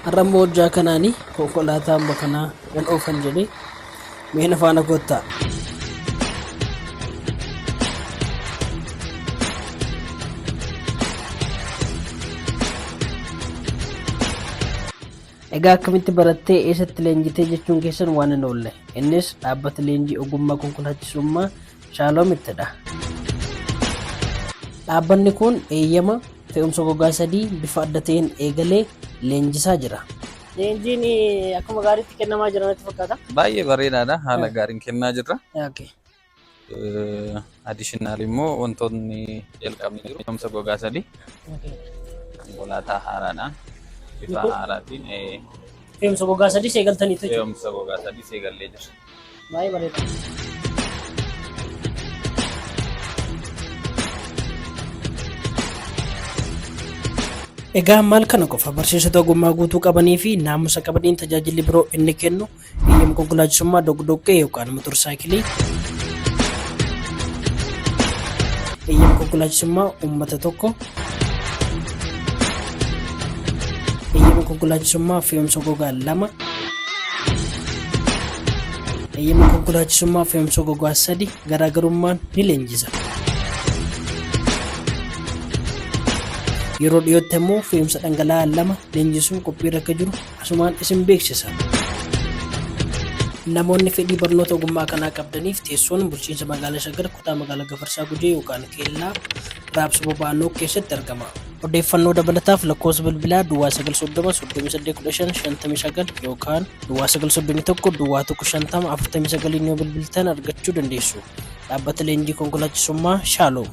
Har'a immoo hojjaa kanaani konkolaataa amma kanaa nan oofan jedhee mee na faana kottaa. Egaa akkamitti barattee eessatti leenjitee jechuun keessan waan hin oolle. Innis dhaabbata leenjii ogummaa konkolaachisummaa Shaaloomittidha. Dhaabbanni kun eeyyama fe'umsa gogaa sadii bifa adda ta'een eegalee leenjisaa jira. Leenjiin akkuma gaariitti kennamaa jira natti fakkaata. Baay'ee bareedaadha. Haala gaariin kennaa jirra. Okay. Additional immoo wantoonni jalqabni jiru. Fe'umsa gogaa sadii konkolaataa haaraadhaan bifa haaraatiin Fe'umsa gogaa sadiis eegaltaniitu jechuudha. Fe'umsa gogaa sadiis eegallee jira. Baay'ee bareeda. Egaa maal kana qofa barsiisota ogummaa guutuu qabanii fi naamusa qabaniin tajaajilli biroo inni kennu eeyyama konkolaachisummaa doqdoqqee yookaan motorsaayikilii, eeyyama konkolaachisummaa uummata tokko, eeyyama konkolaachisummaa fe'umsa gogaa lama, eeyyama konkolaachisummaa fe'umsa gogaa sadi garaagarummaan ni leenjisa. Yeroo dhiyootti ammoo fe'umsa dhangala'aa lama leenjisuun qophiirra akka jiru asumaan isin beeksisa. Namoonni fedhii barnoota ogummaa kanaa qabdaniif teessoon bulchiinsa magaalaa Shaggar kutaa magaalaa Gafarsaa Gujee yookaan Keellaa Raabsa Boba'aa Nook keessatti argama. Odeeffannoo dabalataaf lakkoofsa bilbilaa Duwwaa 9 30 38 15 59 yookaan Duwwaa 9 31 Duwwaa 1 50 49 yoo bilbiltan argachuu dandeessu. Dhaabbata Leenjii Konkolaachisummaa Shaaloom.